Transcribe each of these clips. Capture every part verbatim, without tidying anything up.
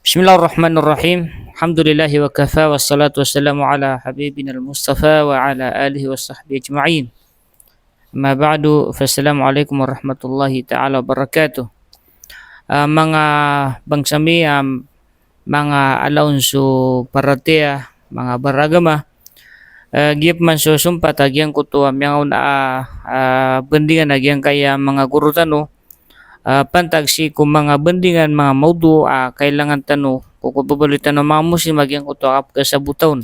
Bismillahirrahmanirrahim. Alhamdulillahi wa kafa, wassalatu wassalamu ala habibina al-Mustafa wa ala alihi wa sahbihi ajma'in. Amma ba'du, fassalamualaikum warahmatullahi ta'ala wabarakatuh. Ah, manga bangsa mi, ah, manga alaon so paratiyaya, manga baragama, ah, giya pman so sompat a giyangkoto a miyangaona a, ah, bandingan a giyangkaya manga goro tano, ah, pantag sii ko manga bandingan, manga mawdu' a kailangan tano ko kababaloy tano a manga Muslim a giyangkoto a kapkasabota on,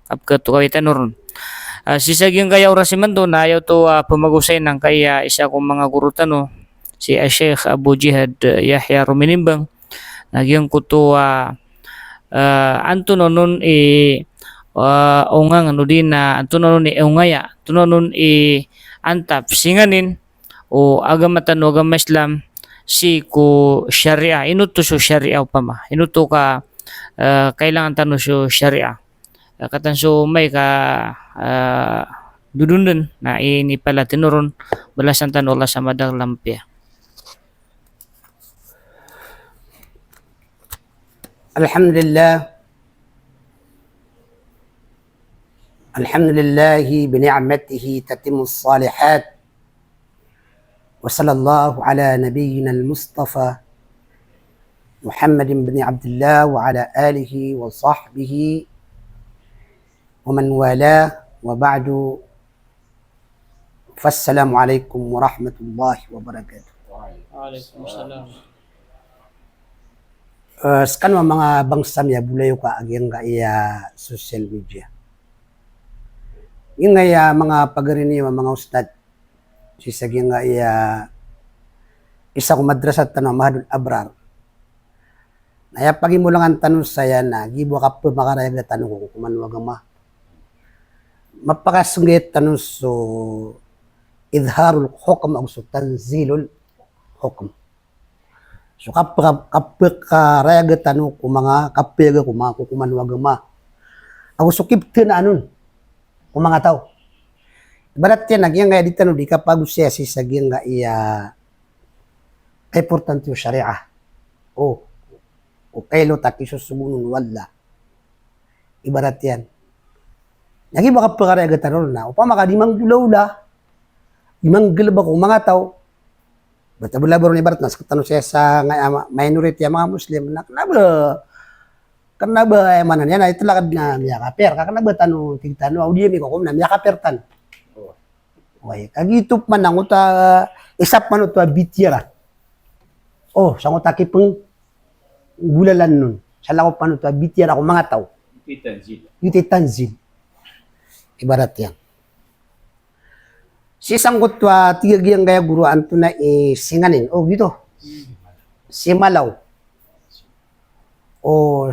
kapkatokawi tano ron. Ah, sii sa giyangkaya oras imanto na aya oto a pamagosay angkaya isa ko manga goro tano, si Sheikh Abu Jihad Yahya Rominimbang, na giyangkoto a, ah, antonaa on i, ah, ongangan odi na antonaa on i ongaya, antonaa on i antap sii nganin o agama tano, agama Islam, sii ko sharia. Ino oto so sharia opama? Ino oto ka, eh, kailangan tano so sharia? Eh, katanto so amay ka, eh, dodon den, na inipala tano ron, balasan tano o Allah sa madakl a piya. Alhamdulillah. Alhamdulillahi bi ni'matihi tatimmus salihat. Wa sallallahu ala nabiyyina al-Mustafa Muhammadin bin Abdillah wa ala alihi wa sahbihi wa man walah, wa ba'du. Fassalamualaikum warahmatullahi wabarakatuh. Waalaikumsalam. Eh, skano a manga bangsa mi a bolayoka a giyangkaya social media. Giyangkaya manga pagari niyo a manga ustad. Sii sa giyangkaya isa ko madrasa tano a Mahadul Abrar. Na aya pagimolangan tano saya na giya bo a kapmakarayag tano ko kokoman o agama. Mapakasnggay tano so idharul hukm ago so tanzilul hukm. So kap-, kap-, kapkarayag tano ko manga, kapayaga ko manga kokoman o agama. Ago so kiptanaan on ko manga taw. Ibarat iyan a giyangkaya di tano di kapagosaya sii sa giyangkaya kaimportante o sharia. O, o kailot a kisosogoon o Allah. Ibarat iyan. Na giya bo a kapkarayag tano ron na opama ka di manggolaola, di manggalbk o manga taw. Bata bo labar on ibarat na sktano saya sa nga-, ama-, minority a manga Muslim na kna ba, kna ba aya maana niyan na itlakad na miyakapir, ka kna ba tano, tig tano, aw di ami ko kom na miyakapir tano. Oway, kagiya oto pman na ngoto a, isa pman oto a bitiyara. O, sa ngoto a kipng golalan on. Sa lako pman oto a bitiyara ko manga taw. Ito i tanzil. Ito i tanzil. Ibarat iyan. Sii sangkoto a tig a giyangkaya goro a antonaa i singanin. O, giyoto. Simalaw. O,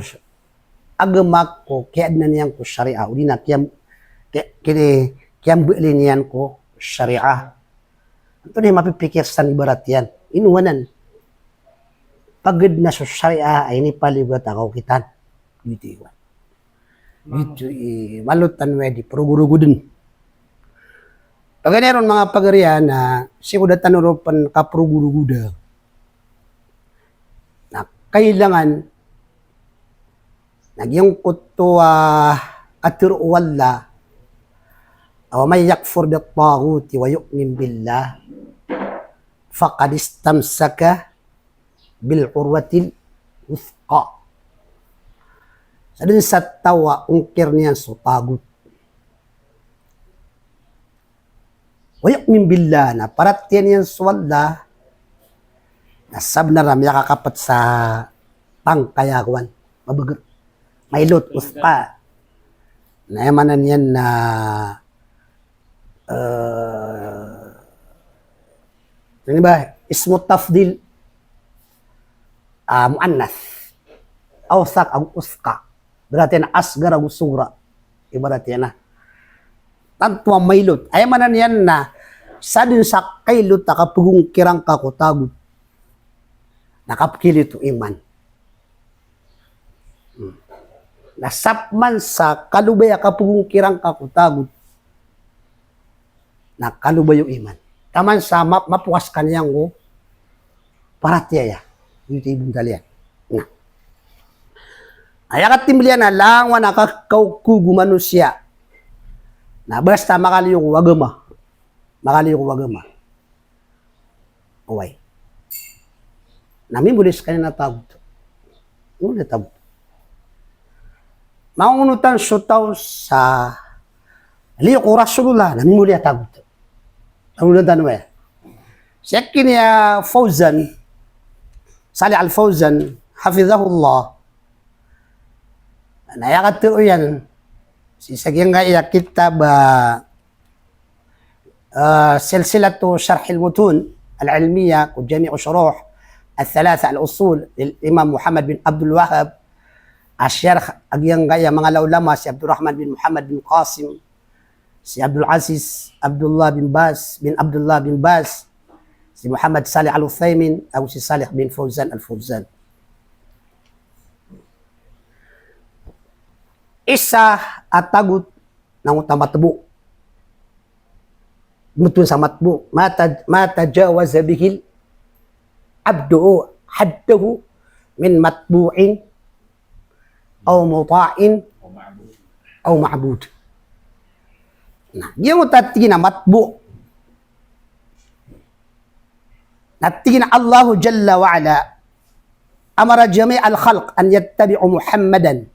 agama ko kiyaadnan iyan ko sharia. Odi na kiyam-, ki-, ki-, kiyambalin iyan ko sharia. Antonaa i mapipikir san ibarat iyan? Ino anan? Pagd na so sharia a inipaliyogat a kaokitan. Giyoto i wan. Giyoto i malo tano aya di progodogoden. Paganay ron manga pagari a na sii ko da tano ron pn kaprogodogoda. Na kailangan na giyangkoto a katharo o Allah, "Wa man yakfur bit-taghuti wa yu'min billah faqad istamsaka bil-urwatil wuthqa." Sadn sa taw a ongkir iyan so taghut. Wa yu'min billah, na paratiyayaan iyan so Allah, na sabnar a miyakakapt sa pangkaya kowan, mabagr, mailot, wuthqa. Na aya maana niyan na, eh, ini ba, ismu tafdil, ah, muannath. Awthaq ago wuthqa. Ibarat iyan a asghar ago sughra. Ibarat iyan a tanto a mailot. Aya maana niyan na sadn sa kailot a kapagongkiran ka ko taghut na kapkilid o iman. Hmm. Na sap man sa kalobay a kapagongkiran ka ko taghut na kalobay o iman. Taman sa ma-, mapokas ka niyan ko paratiyaya. Giyoto i bontal iyan. Na. Aya katimbl iyan a langon a kakhaokhog o manosiya na basta makaliyo ko agama. Makaliyo ko agama. Oway. Na mimbaloy skaniyan a tawagut. Mimbaloy a tawagut. Mangonotan so taw sa liyo ko Rasulullah, na mimbaloy a tawagut. Tawagut tano aya. Sii ki Fawzan, Salih Al-Fawzan, hafidhahullah. Na aya katharo iyan sii sa giyangkaya kitab, ah, ah, Silsilatu Sharhil Mutun Al-Ilmiyah, ko Jami'u Shuruh Al-Thalatha Al-Usul lil Imam Muhammad bin Abdul Wahhab, a sharh a giyangkaya manga ulama si Abdurrahman bin Muhammad bin Qasim, si Abdul Aziz Abdullah bin Baz, bin Abdullah bin Baz, si Muhammad Salih Al-Uthaymin, ago si Salih bin Fawzan Al-Fawzan. Isa a tawagut na oto a matbu'. Mutun sa matbu'. Ma ta-, ma tajawaza bihil abdu haddahu min matbu'in aw muta'in aw ma'bud. Na, giyoto a tig iyan a matbu'. Na tig iyan a Allahu Jalla wa Ala amara jami'al khalq an yattabi'u Muhammadan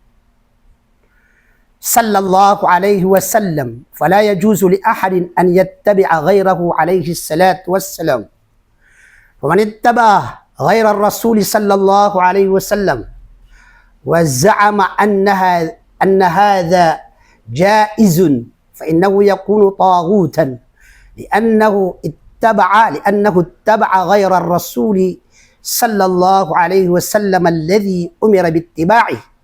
sallallahu alaihi wasallam, fala yajuzu li ahadin an yattabi'a ghairahu alaihi salatu wassalam. Faman ittaba'a ghairar rasuli sallallahu alaihi wasallam wa za'ama annaha, anna hadha jaizun, fa innahu yakunu taghutan, li'annahu ittaba'a, li'annahu ittaba'a ghairar rasuli sallallahu alaihi wasallam alladhi umira bittiba'ih.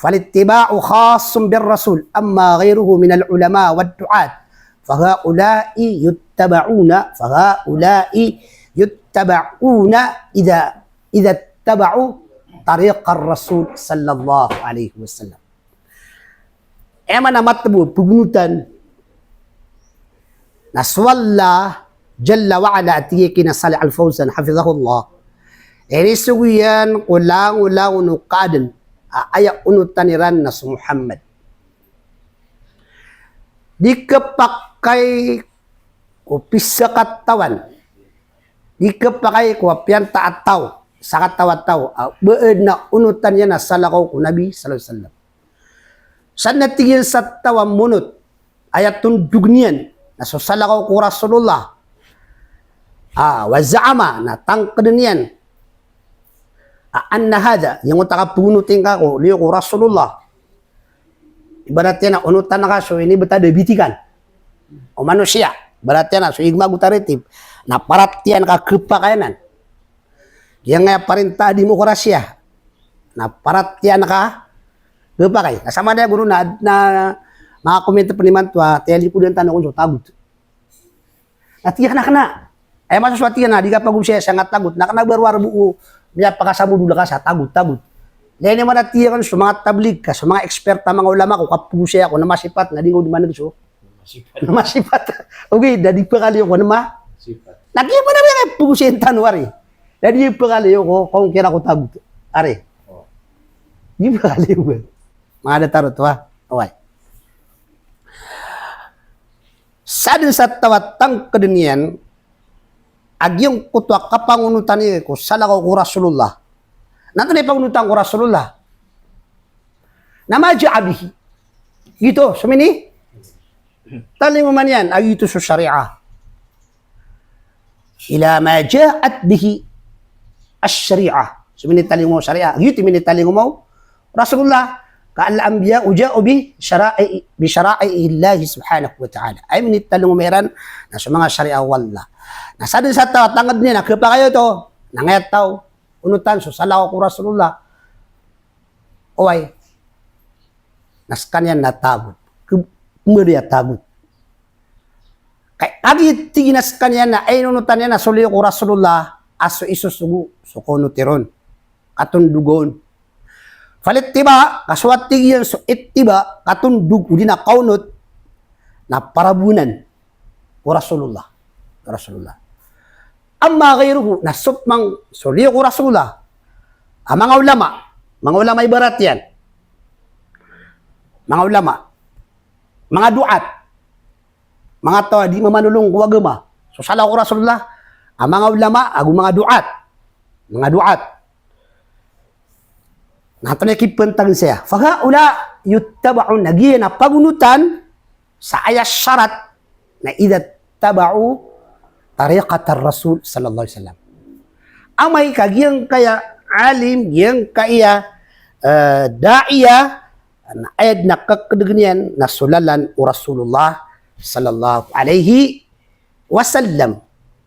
Falittiba'u khassun bir rasul, amma ghairuhu minal ulama wad du'at, fahaula'i yuttaba'una, fahaula'i yuttaba'una idha, idha ittaba'u tariqar rasul sallallahu alaihi wasallam. Aya maana a matbu', pagonotan. Na so Allah Jalla wa Ala, a tig iyan a Salih Al-Fawzan, hafidhahullah, inisogo iyan ko langolangon o kaadn a aya onotan iran na so Muhammad. Di khapakay ko pisakatawan. Di khapakay ko apiya antaa a taw, sakataw a taw, a ba adn a onotan iyan a salakaw ko Nabi sallallahu alaihi wasallam. Sadn a tig iyan sa taw a monot, aya tondog niyan na so salakaw ko Rasulullah. Ah, wa za'ama, na tangkdn iyan. Ah, anna hadha, giyangkoto a kapagonotan ka ko liyo ko Rasulullah. Ibarat iyan a onotan ka so inibtad a bitikan o manosiya. Ibarat iyan a so igma go taritib. Na paratiyayaan ka khapakay anan. Giyangkaya parinta a dimokrasiya. Na paratiyayaan ka khapakay. Na samada goro na, na manga comment pn imanto a tiyalikodan tano kon so tawagut. Na tig iyan a kna, kna. Aya masosoat iyan a di kapagosaya sa nga tawagut. Na kna ba rowar bo o miyapakasamod o laka sa tawagut, tawagut. Lagid iyan man a tig iyan so manga tablig ka, so manga expert a manga ulama ko kapagosaya ko na masipat na di ngka o dn maneg so. Masipat. Na masipat. Ogaid na di pakaliyo ko na ma. Sipat. Na giya man a kapagosaya tano ari. Na di pakaliyo ko, ko kira ko tawagut. Ari. Oh. Di pakaliyo ko. Manga datar oto a. Oway. Sadn sa taw a tangkdn iyan a giyangkoto a kapangonotan iyan ko salakaw ko Rasulullah. Na antonaa i pangonotan ko Rasulullah? Na ma ja'a bihi. Giyoto so minitalingoma niyan a giyoto so shariah. Ila ma ja'at bihi ash-shariah. So minitalingoma o shariah. Giyoto i minitalingoma o Rasulullah, ka al-anbiya'u ja'u bi shara'i, bi shara'i'illahi subhanahu wa ta'ala. Aya minitalingoma iran na so manga shariah o Allah. Na sadn sa taw a tangkdn iyan a khapakay oto, na angkaya taw onotan so salakaw ko Rasulullah. Oway. Na skaniyan na tawagut. Kh-, khmaliyo a tawagut. Kay agi tig iyan a skaniyan na aya inonotan iyan na so liyo ko Rasulullah a so isosogo so kaonotan iron. Katondog on. Falittiba', ka so a tig iyan so ittiba', katondog odi na kaonot, na parabonan ko Rasulullah. Rasulullah. Amma ghayruhu, na so pman so liyo ko Rasulullah a manga ulama, Manga ulama ibarat iyan. Manga ulama. Manga du'at. Manga taw a di mamanolong ko agama. So sala ko Rasulullah. A manga ulama, ago manga du'at. Manga du'at. Na antonaa i kipantag saya. Fa haula yuttaba'un, na giya na pagonotan sa aya sarat na idha ttaba'u tariqatar Rasul sallallahu alaihi wasallam. Amay ka giyangkaya alim, giyangkaya, eh, da'iya, na aya dn a kakdgn iyan na so lalan o Rasulullah sallallahu alaihi wasallam.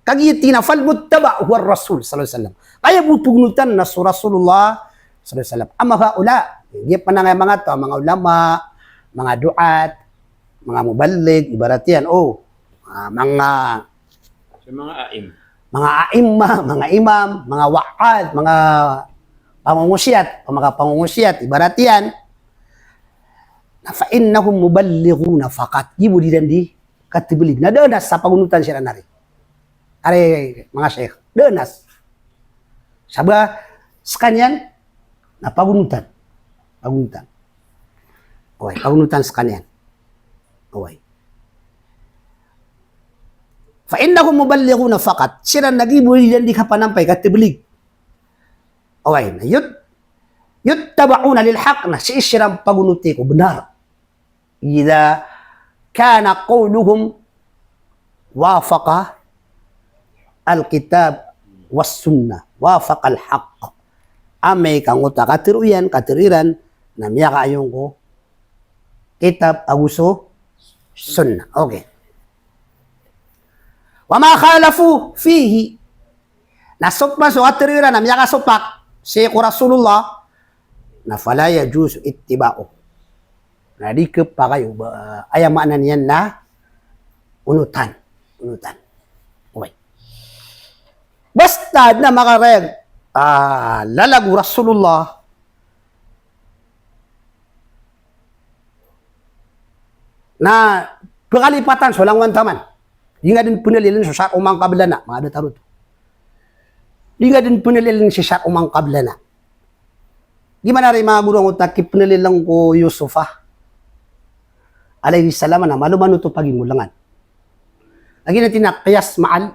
Kagiya tig iyan a fal muttaba' huwa Rasul sallallahu alaihi wasallam. Aya bo pagonotan na so Rasulullah sallallahu alaihi wasallam. Amma haula, giya pn angkaya manga taw, manga ulama, manga du'at, manga muballigh, ibarat iyan, o, ah, manga, so manga a'im. Manga a'imma, manga imam, manga wa'adh, manga pangongosiyat, manga pangongosiyat, ibarat iyan. Na fa innahum muballighuna faqat. Giya bo di dn di katablig. Na da nas a pagonotan siran ari. Ari manga sheikh. Da nas. Sabap skaniyan na pagonotan. Pagonotan. Oway, pagonotan skaniyan. Oway. Fa innahum muballighuna faqat. Siran na giya bo di dn di kapanampay, katablig. Oway, na yut-, yuttaba'una lil haqq, na sii siran pagonoti ko bnar. Idha kana qawluhum wafaqa al-kitab was sunnah, wafaqa al-haqq. Amay ka angkoto a katharo iyan, katharo iran, na miyakaayon ko kitab ago so sunnah. Okay. Wa ma khalafu fihi. Na so pman so katharo iran na miyakasopak sii ko Rasulullah, na fala yajuzu ittiba'uhu. Na di khapakay o ba, aya maana niyan na onotan. Onotan. Oway. Basta na makarayag, ah, lalag o Rasulullah, na pkalipatan so langowan taman. Di nga dn pnalilin so shar'u man qablana, manga datar oto. Di nga dn pnalilin so shar'u man qablana. Di man ari manga goro angkoto a kipnalilin ko Yusuf a alayhis salam na malo man oto pagimolangan. Lagid anan a qiyas ma'al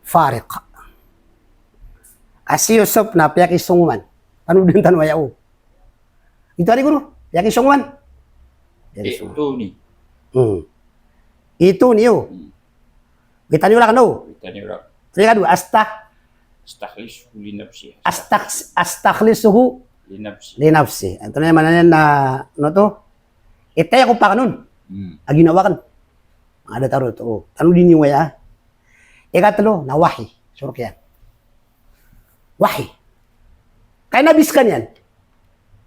fariq. A si Yusuf na piyakisongoman. Tano dn tano aya o. Ito ari goro, piyakisongoman. Piyakisongoman. Ituni. Hmm. Ituni o. Hmm. Gitani orak no. Gitani orak. Ika dowa, asta. Astakhlisuhu li nafsi. Astak-, astakhlisuhu li nafsi. Li nafsi. Antonaa i maana niyan na, ano oto? Itaya ko pakanon. Hmm. A ginawa akn. Manga datar oto. Tano dn i waya. Ikatlo, na wahi. Sorokiyan. Wahi. Kay nabi skaniyan.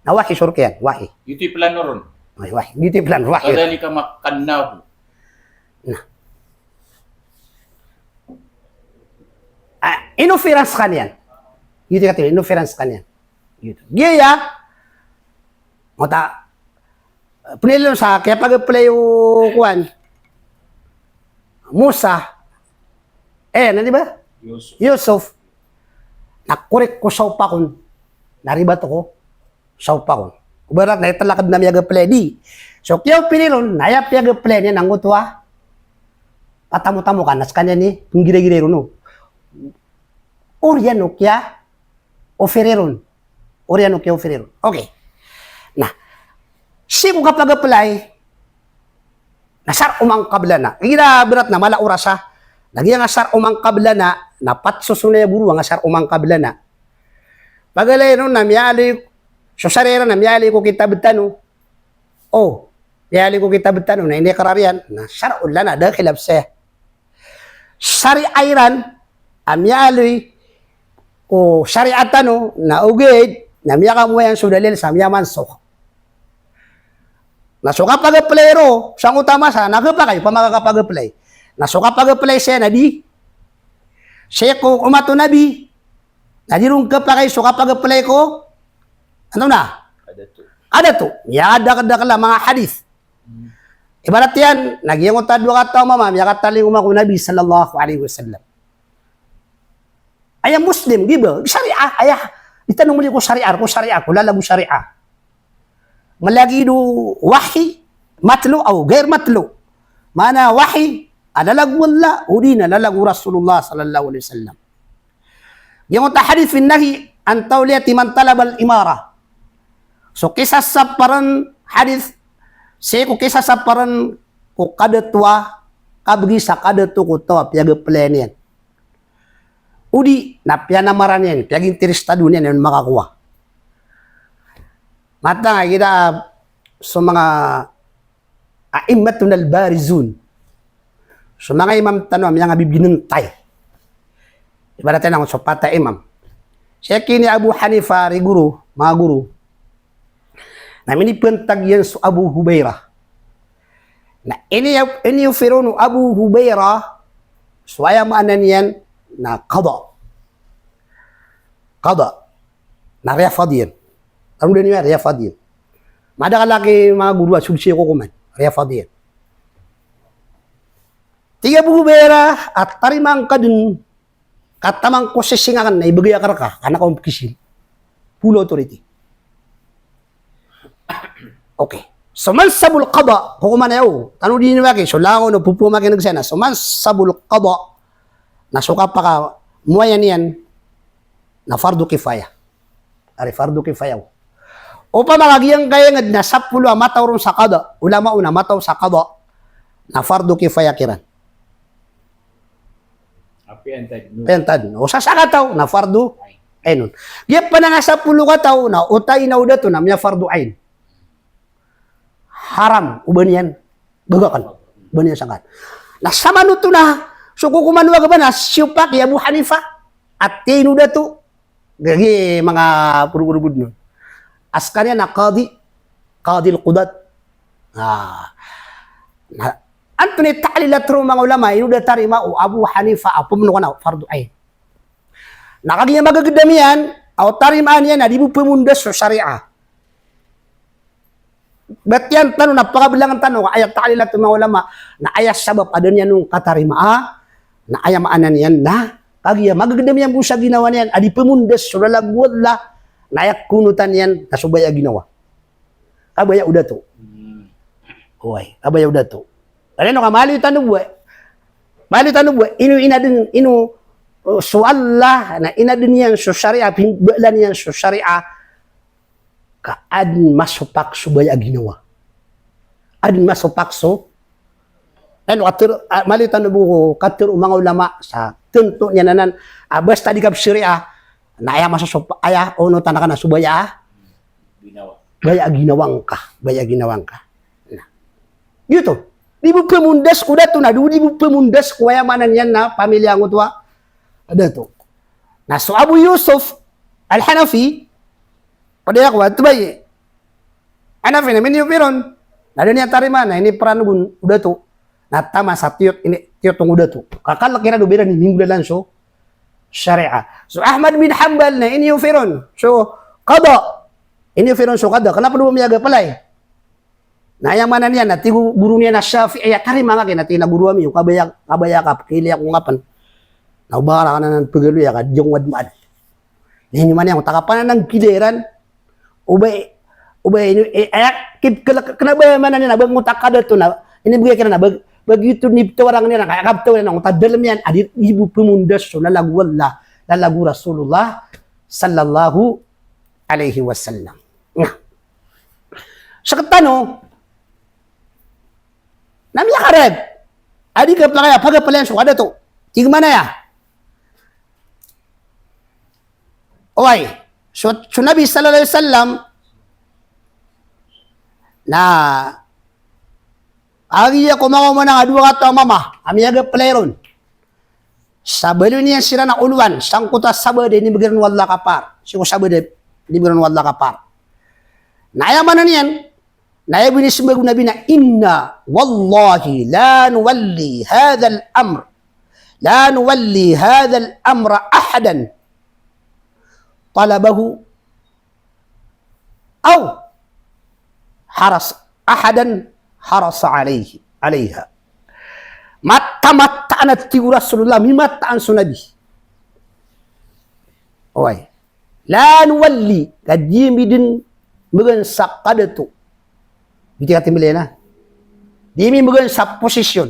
Na wahi, sorokiyan. Wahi. Giyoto i plano ron. Wahi, wahi. Giyoto i plano, wahi. Kadhalika makkannahu. Na. Ah, inoferan skaniyan. Giyoto i katlo, inoferan skaniyan. Giyoto. Giya, mota, pnilon sa kiyapag-apply o kowan, Musa. Eh, na di ba? Yusuf. Yusuf. Na korek ko sawpakon. Na ribat ko sawpakon. Ibarat na italak na miyag-apply di. So, kiyaw pinilon, na aya piyag-apply niyan angkoto a patamotamo ka, na skaniyan i pnggira-gira iron o. Oriyan o kiya offer iron. Oriyan o kiya offer iron. Okay. Na, sii ko kapag-apply, na shar'u man qablana. Igira berat na mala o rasa. Lagid a shar'u man qablana, na pat so sona a goro a shar'u man qablana. Pagalay ron na miyaaloy, so sariya iran na miyaaloy ko kitab tano. O, miyaaloy ko kitab tano, na iniqrar iyan, na shar'un lana, da khilaf saya. Sariya iran a miyaaloy ko sariya tano, na ogaid na miyakamoyan so dalil sa miyamansukh. Na so kapag-apply ron, sangkoto a masa, na khapakay, opama ka kapag-apply. Na so kapag-apply saya na di sii ko omat o Nabi, na di ron khapakay so kapag-apply ko, ano na? Adato. Adato. Miyakadakdakl a manga hadith. Hmm. Ibarat iyan, na giyangkoto a dowa kataw a mama, miyakatalingoma ko Nabi sallallahu alaihi wasallam. Aya Muslim, di ba? Sariya, aya, Di tano mli ko shariah, ko shariah, ko lalag o shariah. Malagid o wahi, matlu, aw ghair matlu. Maana wahi, a lalag o Allah, odi na lalag o Rasulullah sallallahu alaihi wasallam. Giyangkoto a hadith fi nahy an tawliyati man talabal imarah. So kisasaparen hadith, sii ko kisasaparen ko kadato a, kabgi sa kadato ko taw a piyagaplayan iyan. Odi na piyanamaran iyan, piyaginterestado niyan iyan makakowa. Matag a kita so manga a'immatun al-barizun. So manga imam tano a miyangabibinentay. Ibarat iyan a so pat a imam. Sii ki ni Abu Hanifa, ri goro, manga goro. Na minipantag iyan so Abu Hubairah. Na ini, iniyofer on o Abu Hubairah, so aya maana niyan na qada. Qada. Na riyafad iyan. Ano da niyo a riyafad iyan. Madakl a ki manga goro a so di siya kokoman. Riyafad iyan. Tig o Abu Hubairah a tarimaa ngka den ka taman ko sising aken na ibegay aken reka, ka na ka on pekisil. Polo authority. Okay. So mansabul qada, kokoman iyan o, tano di ini maki, so langon o popoon maki nagsa na. So mansabul qada, na so kapakamoayan iyan, na fardu kifayah. Ari fardu kifayah. Opama ka giyangkaya nged na sapolo a mataw ron sa qada, ulama on a mataw sa qada, na fardu kifayah kiran. Apiya antad no. Apiya antad no. O sasakataw na fardu ain on. Giya pen a sapolo kataw na o tayi na o dato na miyafardu ain. Haram o ba niyan bagaken. O ba niyan sangkan. Na samanoto na so kokoman o agama na siyopak i Abu Hanifa a tiyain o dato. Gagi manga purugurugud non. A sekaniyan na qadi, qadil qudat. Na, na antonaa i ta'lilat ron o manga ulama, ino da tarimaa o Abu Hanifa a pemeno ka na fardu ain. Na kagiya magegedam iyan, a o tarimaan iyan a di bo pemondas so shariah. Batiyan tano na pakabelangen tano, aya ta'lilat o manga ulama, na aya sabap a da niyan on katarimaa, na aya maana niyan na kagiya magegedam iyan bo sa ginawa niyan a di pemondas so lalag o Allah, na aya konotan iyan na so baya a ginawa. Kabaya o dato. Hmm. Oway, kabaya o dato. Aya no ka maliyo tano bo. Maliyo tano bo. Ino inaden, ino, o, so Allah, na inaden iyan so shariah, pimbalan iyan so shariah. Ka aden masopak so baya a ginawa. Aden masopak so, ano, kater, a, maliyo tano bo ko kater o manga ulama sa tento niyan anan, a, basta di ka bshariah, na aya masosopak, aya onotan ka na so baya a ginawa. Baya a ginawa ngka, baya a ginawa ngka. Na. Giyoto. Di bo pemondas ko dato na, di bo pemondas ko aya maana niyan na pamilya angkoto a dato. Na so Abu Yusuf Al-Hanafi, Pd aya ko ba, tbay. Hanafi na miniyofer on. Na da niyan tarimaa, na inipran on o dato. Na taman sa tiyot, ini, tiyot on o dato. Kakal kiran o ba iran i minggolalan so shariah. So Ahmad bin Hanbal na iniyofer on so qada. Iniyofer on so qada. Kena pd o ba miyagaplay. Na aya maana niyan na tig o goro niyan a Shafi'i a tarimaa ngka, na tig a goro ami, o kabaya, kabaya ka, pkhailay ako ngka pen. Na o ba ka rakn anan pgaloya ka, di ako ngka dn maad. Na ini maana niyan, o ta ka pen anan khilay ran, o ba, o ba ini, e, aya, kip, kena, kena ba maana niyan, na ba ngka o ta ka dato na, ini bgay kiran na, ba, ba giyoto ni btawar angka niyan, kaya ka btawar angka niyan, o ta dalem iyan, a di, di bo pemondas so lalag o Allah, lalag o Rasulullah, sallallahu alaihi wasallam. Na. Sktano, na miyakareg a di kaplakaya, pagaplayan so kadato. Tig man aya. Oway, so, so Nabi sallallahu alaihi wasallam na agi ako makaoma na nga dowa kataw a mama a miyagaplay ron. Sabaloy niyan siran a olowan sangkoto a sabaad a inibgay ron o Allah a kapar. Sii ko sabaad a inibgay ron o Allah a kapar. Na aya maana niyan, na aya bo inismbag o Nabi na, "Inna wallahi la nuwalli hadhal amr, la nuwalli hadhal amra ahadan talabahu aw haras, ahadan harasa alayhi, alayha." Mataan, mataan a tig o Rasulullah, mimataan so Nabi. Oway. La nuwalli, ka di mi den mbgan sa kadato. Giyoto i katimbl iyan a. Di mi mbgan sa posisyon.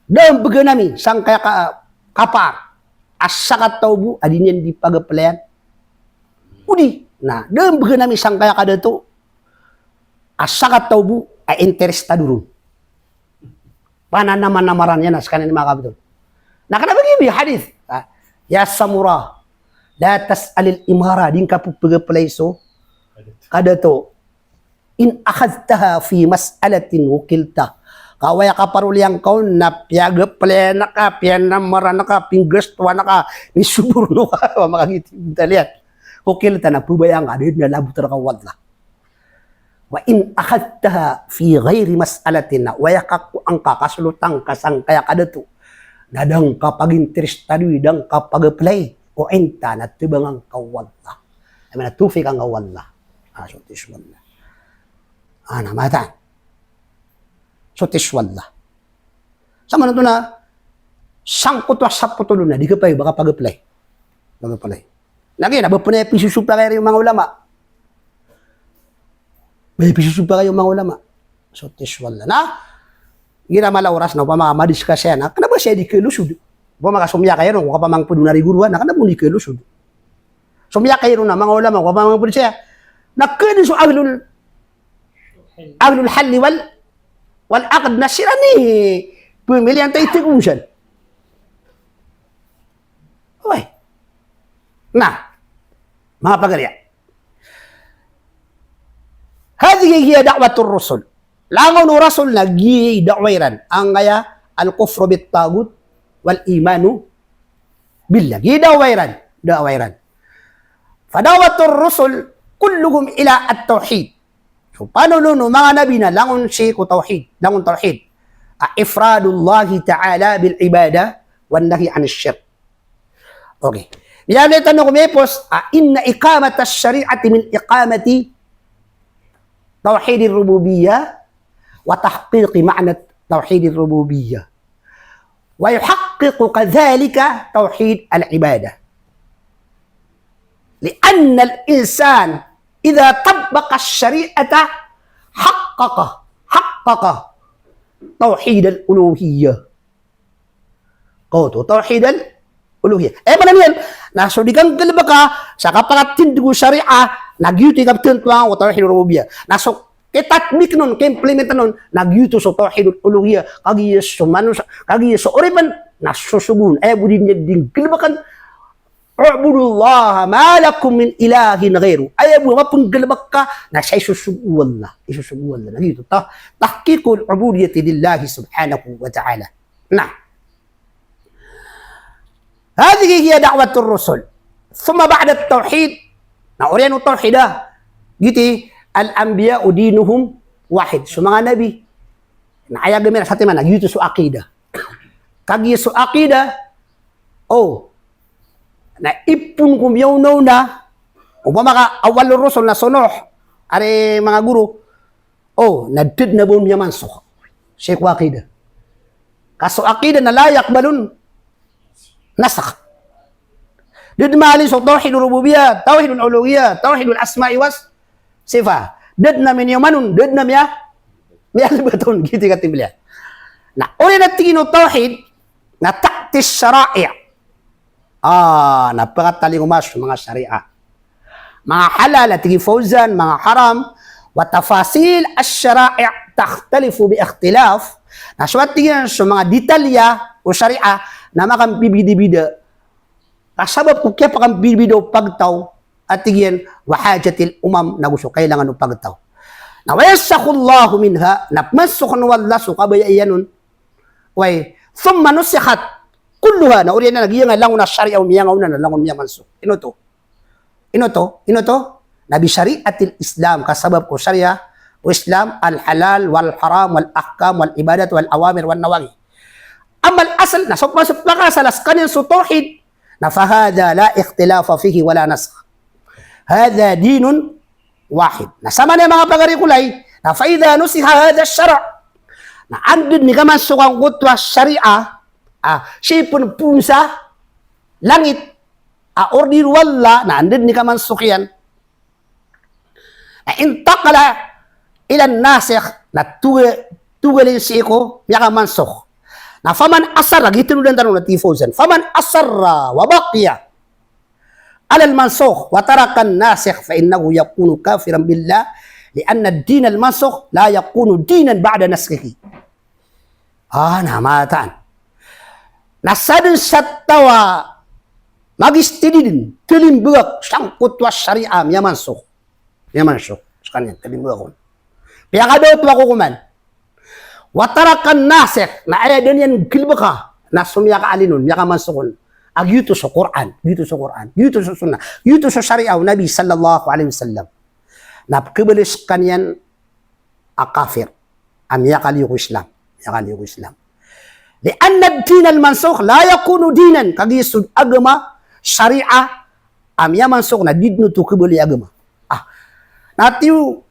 Da mbgan ami sangkaya ka, kapar a sakataw bo a di niyan di pagaplayan. Odi na da mbgan ami sangkaya kadato a sakataw bo a interesado ron. Pananamanamaran iyan a skaniyan i manga kapitol. Na kna ba giyoto i hadith. Ah, ya Samura, la tas'alil imara, di ngka pphagaplay so kadato. In akhadhtaha fi mas'alatin wukilta. Ka oway a kaparoliyan ka on na piyagaplayan ka, piyanamaran ka, pinggastowan ka, misoborno ka, opama ka giyoto i btaliyan. Wukilta, na pbayaan ka, da dn a labot rka o Allah. Wa in akhadhtaha fi ghairi mas'alatin, na oway a kakowa ngka, kasolotan ka sangkaya kadato, na da ngka paginterestadoi, da ngka pagaplayi, u'inta, na tabangan ka o Allah. Aya maana, tawfiqan ka o Allah. Ah, so tiso o Allah. Ah, na mataan. So tiso o Allah. Samanto na sangkoto a sapotolo na di ka pay ba kapagaplayi. Pagaplayi. Lagid a ba pn aya pisosopakay ron o manga ulama. Ba aya pisosopakay o manga ulama. So tiso o Allah. Na igira mala oras na opama ka madiscuss iyan, na kna ba siya di kalosod. Opama ka so miyakairo, ko kapamangpd on a rigoro a, na kna ba on di kalosod. So miyakairo na manga ulama, ko kapamangpd siya. Na kna so ahlul, ahlul halli wal, wal aqd na siran i pmiliyan ta itg on san. Oway. Na, manga pagari a. Hadhihi hiya da'watur rusul. Langon o rasul na giya i da'wa iran. Angkaya al-kufru bit taghut wal imanu billah. Giya i da'wa iran. Da'wa iran. Fa da'watur rusul kulluhum ila at-tawhid. So panolon o manga nabi na langon sii ko tawhid. Langon tawhid. A ifradullahi ta'ala bil ibadah wan nahyi anis shirk. Okay. Miyamlay tano ko miyapos, a, inna iqamatash shari'ati min iqamati tawhidir rububiyyah wa tahqiqi ma'na tawhidir rububiyyah. Wa yuhaqqiqu kadhalika tawhid al-ibadah. Li'anna al-insan idha tabbaqa ash-shari'ata haqqaqa, haqqaqa tawhid al-uluhiyyah. Kaoto, tawhid al-uluhiyyah. Aya maana niyan, na so di ka nggalbka sa kapakatindg o shariah, na giyoto i kaptantoan ko tawhid al-rububiyyah. Na so kitatbik on, ki-implement on, na giyoto so tawhid al-uluhiyyah. Kagiya so manos-, kagiya so oripn, na sosogoon. Aya bo di niyan di nggalbkn, "U'budullaha ma lakum min ilahin ghayruh." Aya bo a mapnggalbk ka, na sa isosogo o Allah. Isosogo o Allah. Na giyoto, ta-, tahqiqul ubudiyyati lillahi subhanahu wa ta'ala. Na. Hadhihi hiya da'watur rusul. Thumma ba'da tawhid. Na oriyan o tawhid a. Giyoto i al-anbiya'u dinuhum wahid. So manga nabi. Na aya gamiran satiman na giyoto so aqidah. Kagiya so aqidah. O. Na ipon ko miyaonaona. Opama ka awwalur rusul na so Nuh. Ari manga goro. O, na da dn a ba on miyamansukh sii ko aqidah. Ka so aqidah na la yaqbalun nasakh. Da dn maalin so tawhidul rububiyyah, tawhidul uluhiyyah, tawhidul asma'i was sifah. Da dn a miniyoman on, da dn a miya-, miyalbat on, giyoto i katimbl iyan. Na oriyan a tig iyan o tawhid, na ta'ti ash-shara'i'. Ah, na pakatalingoma so manga shariah. Manga halal, a tig i Fawzan, manga haram, wa tafasil ash-shara'i' takhtalifu bi ikhtilaf. Na so a tig iyan so manga detalya o shariah, na makambibidabida. Ka sabap ko kiyapakambibida o pagtaw, a tig iyan, wa hajatil umam, na go so kailangan o pagtaw. Na wa yansakhullahu minha, na pmansukhan o Allah so kabaya iyan on. Way, thumma nusikhat kulluha, na oriyan na giya nga langon a shariah o miyangaona na langon miyamansukh. Ino oto? Ino oto? Ino oto? Na bi shari'atil Islam, ka sabap ko shariah o Islam, al-halal wal-haram wal-ahkam wal-ibadat wal-awamir wan-nawahi. Amma al-asl, na so pakaasal a skaniyan so tawhid, na fa hadha la ikhtilafa fihi wa la nasakh. Hadha dinun wahid. Na samanaya manga pagari ko lay, na fa idha nusikha hadha ash-shara'. Na anda dn i kamansukhan angkoto a shariah, ah, sii pn poon sa langit, a order o Allah, na anda dn i kamansukh iyan. Na intaqala ila nasikh, na toga-, togalin sii ko miyakamansukh. Na faman asarra, giyoto dn tano na tig i Fawzan. Faman asarra wa baqiya ala al-mansukh wa taraka an-nasikh fa innahu yakunu kafiran billah, li anna ad-din al-mansukh la yakunu dinan ba'da naskhihi. Ah, na mataan. Na sadn sa taw a magistidi dn, talimbagak sangkoto a shariah a miyamansukh. Miyamansukh. Skaniyan, talimbagak on. Piyakadaot a kokoman. Wa taraka an-nasikh, na aya dn iyan galbka, na so miyakaalin on, miyakamansukh on. A giyoto so Qur'an, giyoto so Qur'an, giyoto so sunnah, giyoto so shariah o Nabi sallallahu alaihi wasallam. Na pkhabaloy skaniyan a kafir. A miyakaliyo ko Islam. Miyakaliyo ko Islam. Li anna ad-din al-mansukh la yakunu dinan. Kagiya so agama, shariah, a miyamansukh na di dn oto khabaloy a agama. Ah. Na tig o,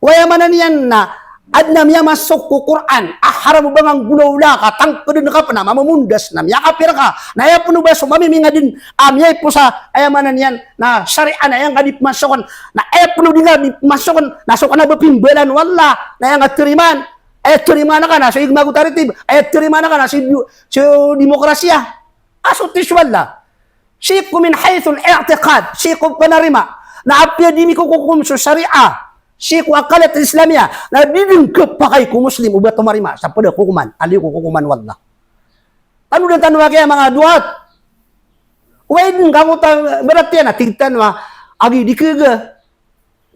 aya maana niyan na adn a miyamansukh ko Qur'an a haram o ba nganggolawla ka, tangkdn ka pn a mamamondas na miyakapir ka. Na aya pn o ba so mamimingad dn a miyaipos a, aya maana niyan na shariah na aya ngka di pmansukhan. Na aya pn o di ngka di pmansukhan na so kna ba pimbalaan o Allah na aya ngka tarimaan. Aya tarimaan ka na so igma go taritib. Aya tarimaan ka na so, so demokrasiya. A so tig o Allah. Sii ko min haythul i'tiqad, sii ko panarima. Na apiya di mikokokom so shariah, sii ko akalat Islamiyah, na di dn khapakay ko Muslim o ba tomarima sa pd a kokoman a liyo ko kokoman o Allah. Tanodan tano a giya manga du'at. Oway, dn ka mo ta, ibarat iyan a tig tano a, agi di khaga.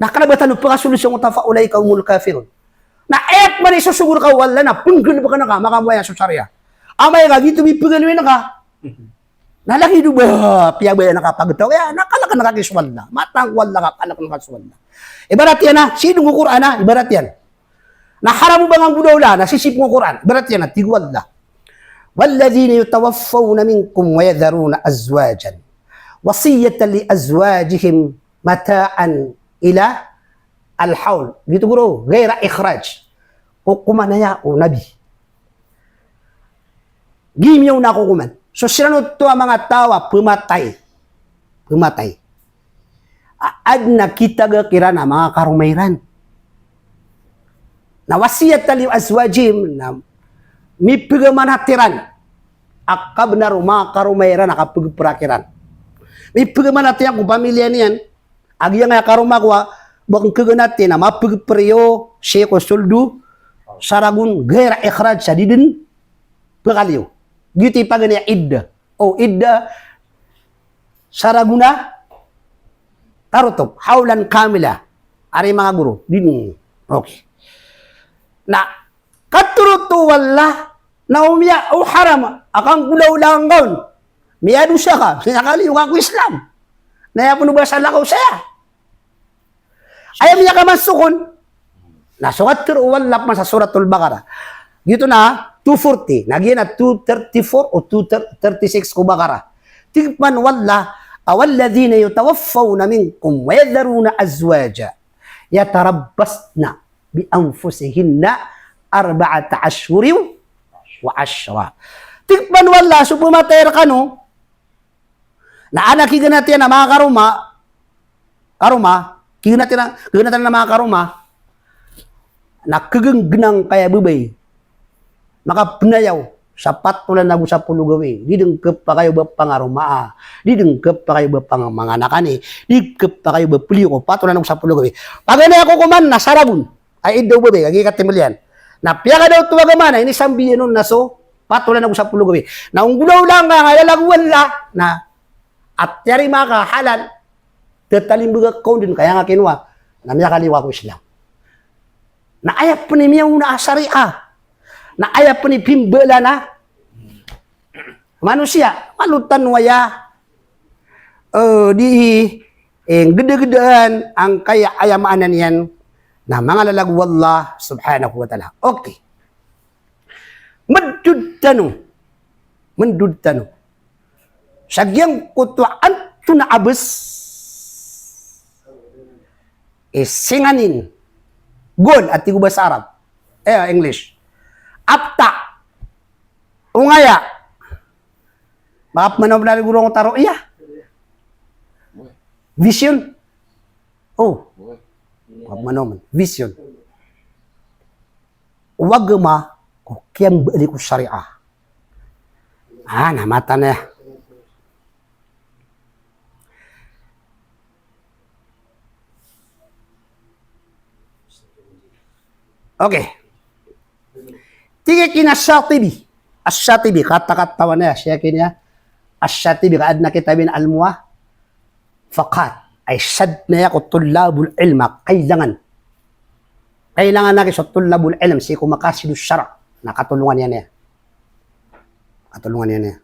Na kna ba tano pkasoloy sangkoto a fa ulaika humul kafirun. Na aya pman i sosogo rka o Allah na pnggalbkn ka, makamowaya so shariah. Amay ka giyoto i pgaloyn ka. Na lagid o ba piyabayaan ka pagtaw iyan, na kalkn ka ki so Allah. Matang o Allah ka, kalkn ka so Allah. Ibarat iyan a, sii dn ko Qur'an a, ibarat iyan. Na haram o ba nganggolawla, na sisii pn ko Qur'an. Ibarat iyan a, tig o Allah. Walladhina yutawaffawna minkum wa yadharuna azwajan wasiyatan li azwajihim mata'an ila al-hawl. Giyoto goro, ghayra ikhraj. Kokoman aya o Nabi. Giya miyaona a kokoman. So siran oto a manga taw a pmatay. Pmatay. A, adn a kitagak iran a manga karoma iran. Na wasiyatan li azwajihim, na mipgamanat iran a kabnar o manga karoma iran a kapgprak iran. Mipgamanat iyan ko pamilya niyan, a giyangkaya karoma ko a ba khaganati na mapgpr iyo sii ko soldo sa ragon, ghayra ikhraj, sa di dn pkaliyo. Giyoto i paganay a iddah. O iddah sa ragon a tarotop, hawlan kamila. Ari manga goro, di dn. Okay. Na katharo oto o Allah na o miya, o haram a kanggolawla ngka on, miyadosa ka, miyakaliyo ka ko Islam. Na aya pn o ba salakaw saya. Aya miyakamansukh on na so katharo o Allah pman sa Suratul Baqarah. Giyoto na two forty, na giya na two thirty-four o two thirty-six ko Baqarah. Tig pman o Allah, walladhina yutawaffawna minkum wa yadharuna azwaja yatarabbasna bi anfusihinna arba'ata ashhurin wa ashra. Tig pman o Allah, so pmatay rkano, na adn a kiganati iyan a manga karoma, karoma, kiganati iyan, kiganati iyan a manga karoma, na khagnggn angkaya babay, makapnayaw sa pat olan ago sapolo gawii, di dn khapakay o ba pangaromaa, di dn khapakay o ba pangamanganak ani, di khapakay o ba pliyo ko pat olan ago sapolo gawii. Paganay a kokoman na sa ragon a iddah o babay, kagiya katimbl iyan. Na piyakadaot o agama na inisambi iyan on na so pat olan ago sapolo gawii. Na o nggolawla ngka a lalag o Allah, na a tiyarima ka a halal, tatalimbagak ka on dn ka aya ngka kinowa, na miyakaliyo ka ko Islam. Na aya pn i miyaona a shariah. Na aya pn i pimbalaan a manosiya, malo tano aya, eh, di, eh, nggdagdaan angkaya aya maana niyan na manga lalag o Allah subhanahu wa ta'ala. Okay. Mndod tano. Mndod tano sa giyangkoto a antonaa a bs i singanin, gol a tig o basa Arab, eh, English. Apta. Ongaya. Makapmanaw pn ari goro angkoto a ru'yah. Vision. O, manoman. Vision. O agama ko kiyambaali ko shariah. A, na matan aya. Okay. Tig iyan a Shatibi. Ash-Shatibi, katakatawan aya, Sheikh iyan a Ash-Shatibi, ka adn a kitab iyan a Al-Muwafaqat. Ay shadna aya ko tullabul ilm a kailangan. Kailangan a ki so tullabul ilm sii ko maqasid ash-shara'. Na katolongan iyan aya. Katolongan iyan aya.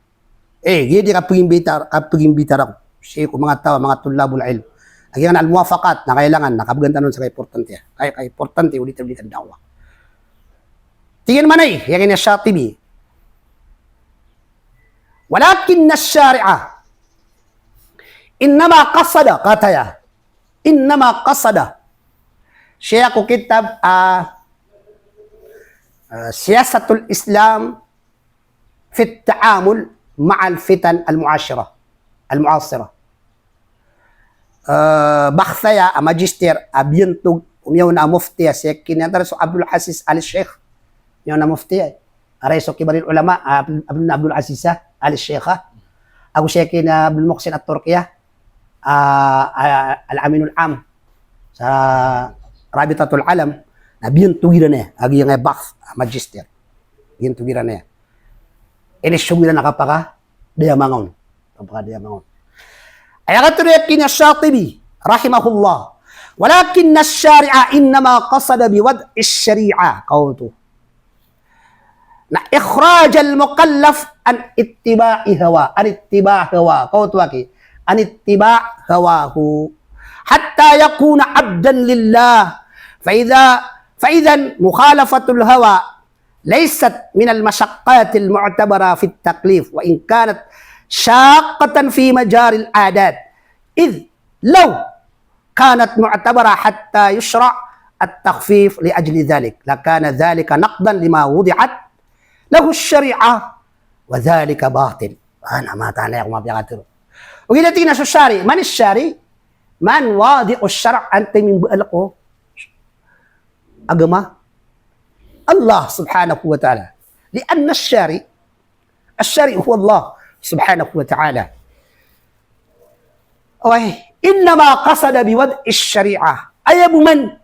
Eh, giya di kapagimbitar, kapagimbitar ako sii ko manga taw, manga tullabul ilm. Lagid anan a Al-Muwafaqat, na kailangan, na kabgan tano sa kaimportante. Kay, kaimportante, odi tabligh a da'wah. Tig iyan man aya, aya giya niyan a Shatibi. Walakinna ash-shari'a innama qasada, kataya. Innama qasada. Sii ko kitab, ah, ah, Siyasatul Islam fi at-ta'amul ma'al fitan al-mu'ashira, al-mu'asira. Eh, bakhs aya a magister a biyantog o miyaona a mufti a Sheikh iyan a tig so Abdul Aziz Al Sheikh. Miyaona a mufti a, a rais o kibaril ulama, a, Abdul, Abdul Aziz Al Sheikh. Ago Sheikh iyan a Abdul Muhsin At-Turki a, ah, ah, Al-Aminul Am sa Rabitatul Alam, na biyantog iran aya, a giyangkaya bakhs a magister. Biyantog iran aya. Ini so giyanan a kapakadaya manga on. Kapakadaya manga on. Aya katharo iyan a Shatibi, rahimahullah. Walakinna ash-shari'a innama qasada bi wad'i ash-shari'a. Kaoto. Na ikhrajal mukallaf an ittiba'i hawa, an ittiba' hawa, kaoto aki, an ittiba' hawahu, hatta yakuna abdan lillah. Fa idha, fa idhan mukhalafatul hawa laysat minal mashaqqatil mu'tabara fit taklif, wa in kanat shaqqatan fi majaril adat. Idh law kanat mu'tabara hatta yushra' at-takhfif li ajli dhalik, lakana dhalika naqdan lima wudi'at lahu ash-shari'ah, wa dhalika batil. Ana matan aya ko mapiyakatharo. Ogaid na tig iyan a so shari', man ash-shari', man wadi'u ash-shara', antonaa i mimbaal ko agama? Allah subhanahu wa ta'ala. Li'anna ash-shari', ash-shari' huwa Allah subhanahu wa ta'ala. Oway, innama qasada bi wad'i ash-shari'ah. Aya bo man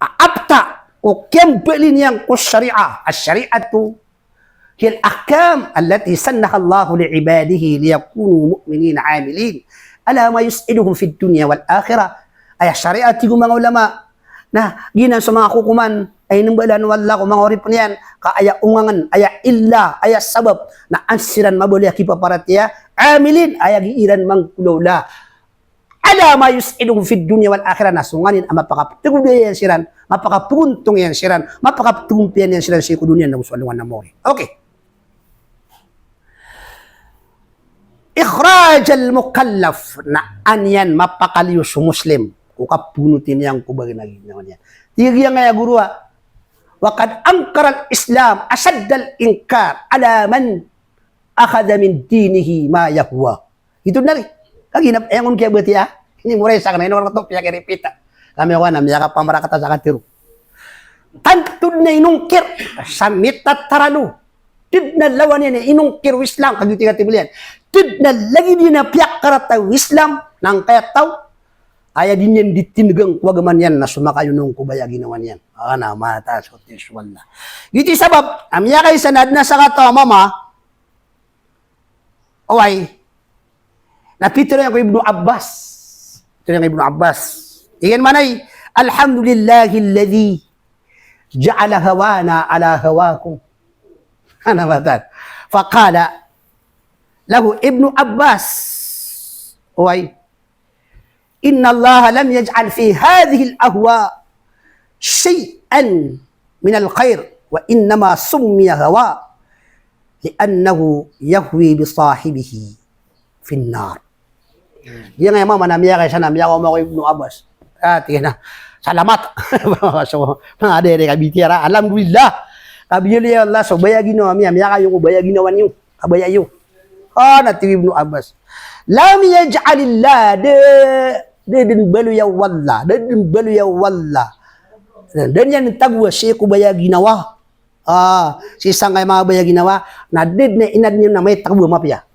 a apta ko kiyambaali niyan ko shari'ah. Ash-shari'atu hiya al-ahkam allati sannaha Allahu li ibadihi liyakunu mu'minin 'amilin ala ma yus'iduhum fid dunya wal akhirah. Aya shari'ah, tig o manga ulama, na giyanan so manga kokoman a inimbaalan o Allah ko manga oripen iyan, ka aya ongangen, aya illa, aya sabab, na an siran mabaling a kipaparatiyaya, 'amilin, aya giya iran mangkolawla. Ala ma yus'iduhum fid dunya wal akhirah, na so nganin a mapakaptegoda iyan siran, mapakapegontong iyan siran, mapakaptegompiya niyan siran sii ko doniya nago so alongan a mawri. Okay. Ikhrajal mukallaf, na an iyan mapakaliyo so Muslim ko kabonoti niyan ko bagay a ginawa niyan. Tig iyan a goro a, wa qad ankaral Islam ashaddal inkar ala man akhadha min dinihi ma yahwa. Ito na ri. Kagiya na, eh, aya on kiyabatiya. Ini moray sa kena, ino ka to piyakiripita. Kami ko ana, miyakapamarakata sa katharo. Tanto na inongkir sa mitataralo. Di dn a lawan iyan a inongkir o Islam, kagiya tig a tibalian. Di dn a lagid iyan a piyakarata o Islam, na angkaya taw, aya di niyan di tindegang ko agama niyan na so makayonong ko baya a ginawa niyan. Ana mata so tiswalla. Giyoto i sabap a miyakaisa na adn a sakataw a mama, oway, na pitharo iyan ko Ibnu Abbas. Pitharo iyan ko Ibnu Abbas. Iyan manay, "Alhamdulillahilladhi ja'ala hawana ala hawakum." Ana matan. Faqala lahu Ibnu Abbas, oway, "Innallaha lam yaj'al fi hadhihil ahwa shay'an minal khair, wa innama summiya hawa li'annahu yahwi bi sahibihi fin nar." Giyangkaya mama na miyakaisa na miyakaoma ko Ibnu Abbas. Ah, tig iyan a, "Salamat." So, manga adn a kabitiyarai, alhamdulillah. Kabiyaloy o Allah so baya a ginawa mi a miyakayo ko baya a ginawa niyo. Kabaya iyo. Ah, na tig o Ibnu Abbas, "Lam yaj'alillah," da, da dn baloya o Allah, da dn baloya o Allah, da niyan tagoa sii ko baya ginawa. Ah, sii sangkaya manga baya ginawa, na da dn a inadn iyan na maitagoa mapiya.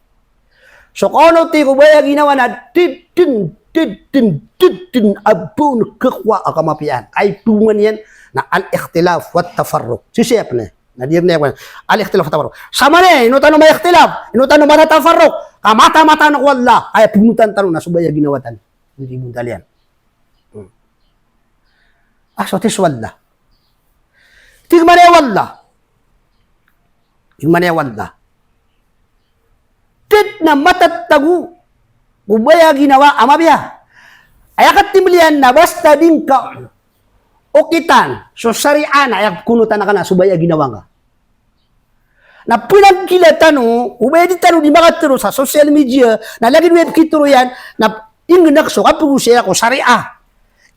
So kaono tig ko baya ginawa na da dn, da dn, da dn a ba on khakowa a kamapiyaan. Ay, pman iyan na al-ikhtilaf wat tafarruq. Sisiyap na. Na di na iyan, al-ikhtilaf wat tafarruq. Sa maana, ino tano ma-ikhtilaf, ino tano matatafarruq, ka mataan-mataan ko Allah, aya pgnotan tano na so baya ginawa tano. Di bontal iyan. Hmm. Ah, so tig so Allah. Tig mambo o Allah. Tig mambo o Allah. Da dn a matatago ko baya ginawa a mapiya. Aya katimbl iyan na basta di ngka okitan so sariya na aya pkhaonotan ka na so baya ginawa ngka. Na pnanggila tano, o ba di tano di makatharo sa social media, na lagid o aya pkitharo iyan, na ingd ngka so kapagosaya ko sariya.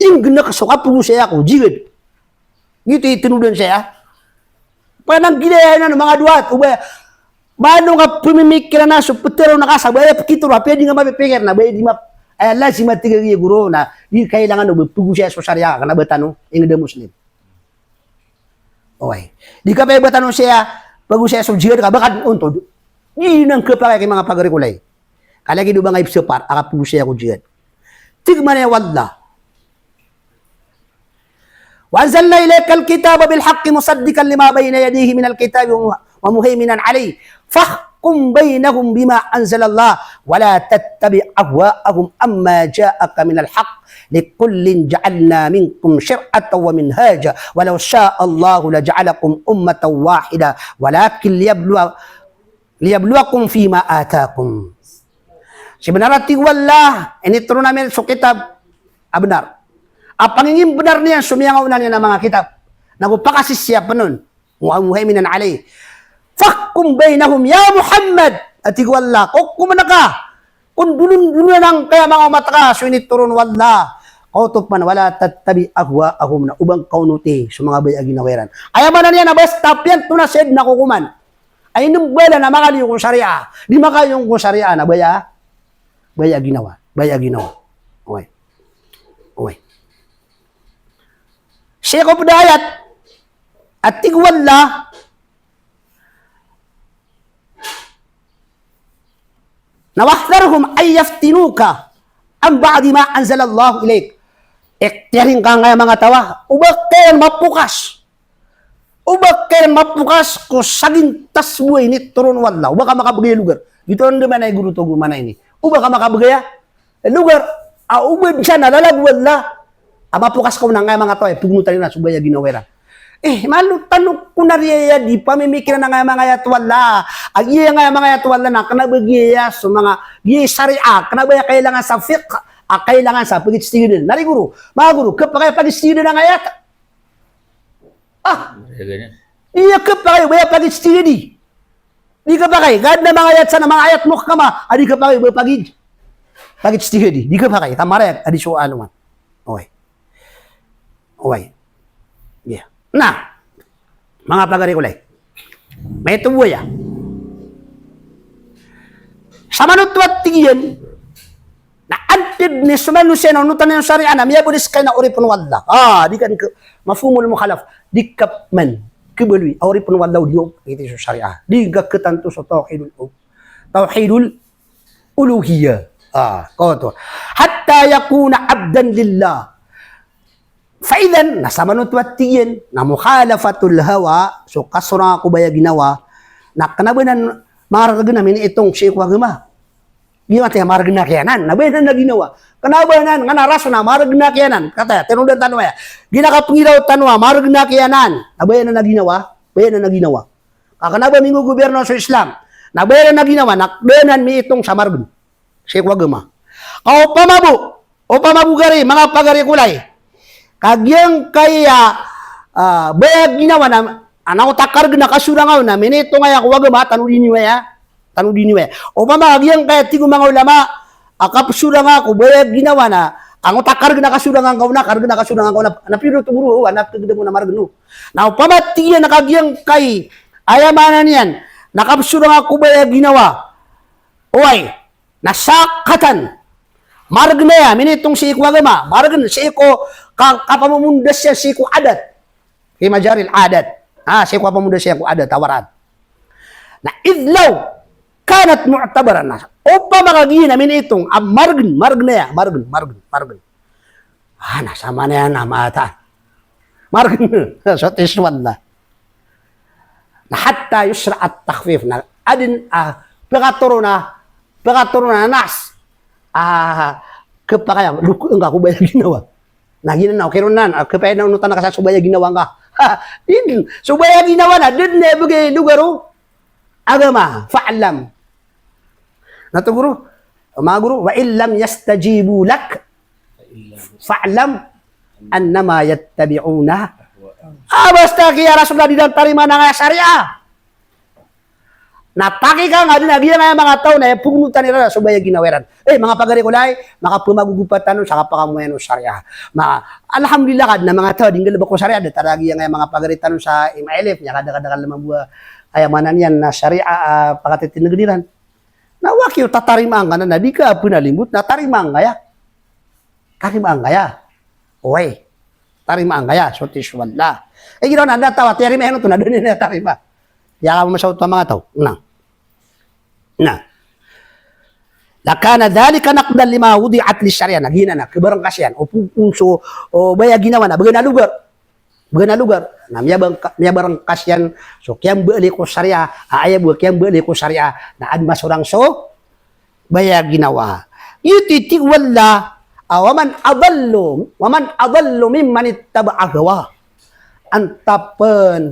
Ingd ngka so kapagosaya ko jihad. Giyoto i tanodan saya. Pnanggila iyan o manga duwat, o ba, ba ano ngka pmimikiran a so ptharoon ka sa baya pkitharo, apiya di ngka mapipikir na baya di map-, aya lazim a tig a giya guro na, di kailangan o ba pagosaya so sariya, kna ba tano, ingd a Muslim. Oway. Di kapakay ba tano saya pagosaya so jihad ka ba ka dn ontod. Di nan khapakay ki manga pagari ko lay. Ka lagid o ba ngka ipsapar a kapagosaya ko jihad. Tig mambo o Allah. "Wa anzalna ilaykal kitaba bil haqqi musaddiqan lima bayna yadayhi minal kitabi wa muhaiminan alayh. Fahkum baynahum bima anzalallah. Wa la tattabi' ahwa'ahum amma ja'aka minal haqq. Likullin ja'alna minkum shir'atan wa minhaja. Wa law sha'allahu laja'alakum ummatan wahidah. Walakin liyabluwa-, liyabluwakum fima atakum." Sii bnar a tig o Allah, initoron ami so kitab a bnar. A pangingimbnar niyan so miyangaoona niyan a manga kitab. Nago pakasisiyap on. Wa muhaiminan alayh. Fahkum baynahum ya Muhammad. A tig o Allah, kokoman ka. Kon dolon-dolonan angkaya manga omat ka so initoron o Allah. Kaoto pman, wa la tattabi' ahwa'ahum, na oba ngka onoti so manga baya a ginawa iran. Aya maana niyan na basta piyanto na saya dn a kokoman. Ay, nmbala na makaliyo ko sariya. Di makaliyo ko sariya na baya, baya ginawa. Baya ginawa. Oway. Oway. Sii ko pd a ayat a tig o Allah na, "Wahdharhum an yaftinuka an ba'di ma anzalallahu ilayk." Ikhtiyari ngka angkaya manga taw a, oba ka iran mapokas. Oba ka iran mapokas ko sagintas bo a initoron o Allah. Oba ka makabgay a logar. Giyoto anda maana i guro, togo maana ini. Oba ka makabgay a logar a oba dn sa na lalag o Allah a mapokas ka on angkaya manga taw a pgnotan iran so baya ginawa iran. Eh, malo tano kon a riya di pamimikiran angkaya manga ayat o Allah. A giya angkaya manga ayat o Allah na kna ba giya so manga, giya sariya, kna ba aya kailangan sa fiqh, a kailangan sa pag-ijtihadan. Na ri guro, manga guro, khapakay a pag-ijtihadan angkaya ayat. Ah. Iya, khapakay o ba aya pag-ijtihadi. Di khapakay, ka adn a manga ayat san, manga ayat muhkama, a di khapakay o ba pag-ij-, pag-ijtihadi. Di khapakay, ka marayag a di so ano man. Oway. Oway. Iya. Na, manga pagari ko lay. Maito bo aya. Samanoto a tig iyan, na antaa dn i so manosiya na onotan iyan so sariya na miyabolis ka iyan a oripn o Allah. Ah, di kan ke-, mafhumul mukhalaf. Di ka pman khabaloy a oripn o Allah o di ngka okiti so sariya. Di ngka khatanto so tawhidul u-, tawhidul uluhiyyah. Ah, kaoto. Hatta yakuna abdan lillah. Fa idhan, na samanoto a tig iyan, na mukhalafatul hawa, so kasorang ko baya ginawa, na kna ba nan margn a miniitong sii ko agama. Giya matiya margn a kiyanan, na baya nan a ginawa. Kna ba nan, ngka na rason a margn a kiyanan. Kataya, tinodan tano aya. Giya na kapngiraw tano a margn a kiyanan, na baya nan a ginawa, baya nan a ginawa. Ka kna ba minggogobirno so Islam, na baya nan a ginawa, na baya nan miitong sa margn sii ko agama. Ka opama bo, opama bo gari, manga pagari ko lay, ka giyangkaya, ah, baya ginawa na, a, na oto a kargn a kasoranga on na miniitong aya ko agama, tanodi niyo aya, tanodi niyo aya. Opama ka giyangkaya tig o manga ulama a kapsoranga ko baya ginawa na, a, oto a kargn a kasoranga ngka on na, kargn a kasoranga ngka on na, na piyodot o goro, o, na piyodot o goro na margn o. Na opama tig iyan a ka giyangkai, aya maana niyan na kapsoranga ko baya ginawa Oway, na sakatan. Margn aya minitong sii ko agama, margn sii ko ka-, kapamomondas iyan sii ko adat. Fi majaril adat. Ah, sii ko kapamomondas iyan ko adat a waraan. Na idh law kanat mu'tabaran. Na opama ka giyanan a minitong a margn, margn aya, margn, margn, margn. Ah, na samanaya na mataan. Margn, so tiswalla. Na hatta yushra' at-takhfif. Na adn a pkatoron a, pkatoron a nas. Ah, khapakay a, loko ngka ko baya ginawa. Na giyanan na, okay ron nan, ah, khapakay na onotan ka sa so baya ginawa ngka. Ha, ino, so baya ginawa na, da dn a bgay lugar o agama, fa'lam. Na oto goro, manga goro, wa in lam yastajibu lak, fa'lam annama yattabi'una. Ah, basta ki ya Rasulullah di dn tarimaan angkaya sharia. Na taki ka nga dn a giyangkaya manga taw na aya pagonotan iran na so baya ginawa iran. Eh, manga pagari ko lay, makapamagogopa tano sa kapakamoyan o sharia. Ma, alhamdulillah ka dn a manga taw a di nggalbk ko sharia, datar a giyangkaya manga pagari tano sa M I L F, miyakadakadakl mambo a, aya maana niyan na sharia, ah, pakatitinegn iran. Na waki o tatarimaan ka na, na di ka pnalimbot, na tarimaan ka aya. Tarimaan ka aya. Oway. Tarimaan ka aya, so tiswalla. Eh, giraw na, da taw a tiyarima iyan oto na da niyan tarimaa. Aya ka mamasaot a manga taw. Na. Na. Lakana dhalika naqdan lima wudi'at lish-shari'ah. Na giyanan a, khabarangkas iyan. O pu-, o so, o baya ginawa na, bgan a lugar. Bgan a lugar. Na miyabangka-, miyabarangkas iyan so kiyambaali ko sharia, a aya bo a kiyambaali ko sharia, na adn masorang so baya ginawa. Giyoto i tig o Allah a, wa man adallu, wa man adallu mimman ittaba'a hawa. Antaa pn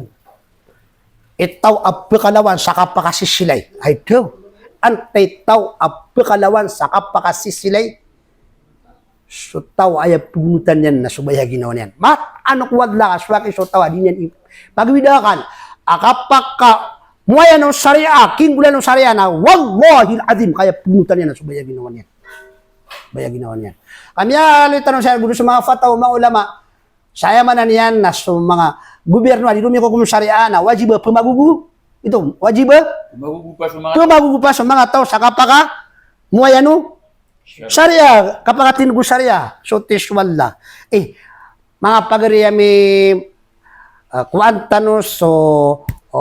i taw a pkhalawan sa kapakasisilay. Ay daw. Antaa i taw a pkhalawan sa kapakasisilay. So taw a aya pagonotan iyan na so baya ginawa niyan. Mataan ko Allah ka so aki so taw a di niyan i-, pagwida akal a kapakamoayan o sharia, kinggolalan o sharia na, wallahil azim, ka aya pagonotan iyan na so baya ginawa niyan. Baya ginawa niyan. Ka miyaaloy tano sa goro so manga fatawa o manga ulama. Sa aya maana niyan na so manga gobyerno a di romikokom o sharia na wajib a pamagogo-, ito, wajib a pamagogopa so manga, pamagogopa so manga taw sa kapakamoayan o sharia, kapakatineg o sharia, so tiswalla. Eh, manga pagari ami, ah, kowaan tano so, o,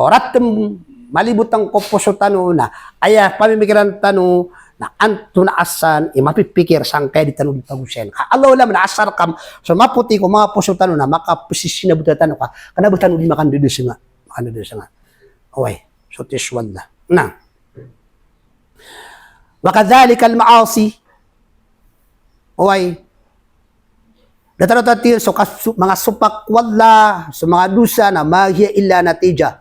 ratm, malibotn ko poso tano na, aya pamimikiran tano na antonaa san i mapipikir sangkaya di tano di pagosayn. Ka Allahu a'lam na asar ka so mapoti ko manga poso tano na makapsisinabotan tano ka, kna ba tano di makandadasnga, makandadasnga. Oway, so tiswalla. Na. Wa kadhalikal ma'asi. Oway. Datar oto a tig iyan so kas-, so manga sopak o Allah, so manga dosa na ma hiya illa natijah.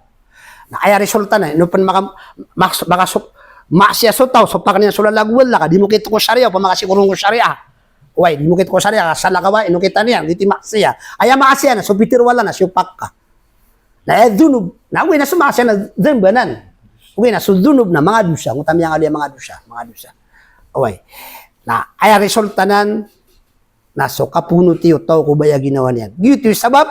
Na aya resulta na, ino pn maka-, maks-, maka-, so-, maksiat so taw, sopak iyan so lalag o Allah, ka di mokit ko sharia, opama ka sii ko roo ko sharia. Oway, di mokit ko sharia, ka salakaw a inokitan iyan, giyoto i maksiat. Aya maksiat na so pitharo o Allah na sopak ka. Na aya dhunub, na ogaid na so maksiat na dhanb anan. Ogaid na so dhunub na manga dosa, ngoto a miyangaaloy a manga dosa, manga dosa. Oway. Na aya resulta anan, na so kapagonoti o taw ko baya ginawa niyan. Giyoto i sabap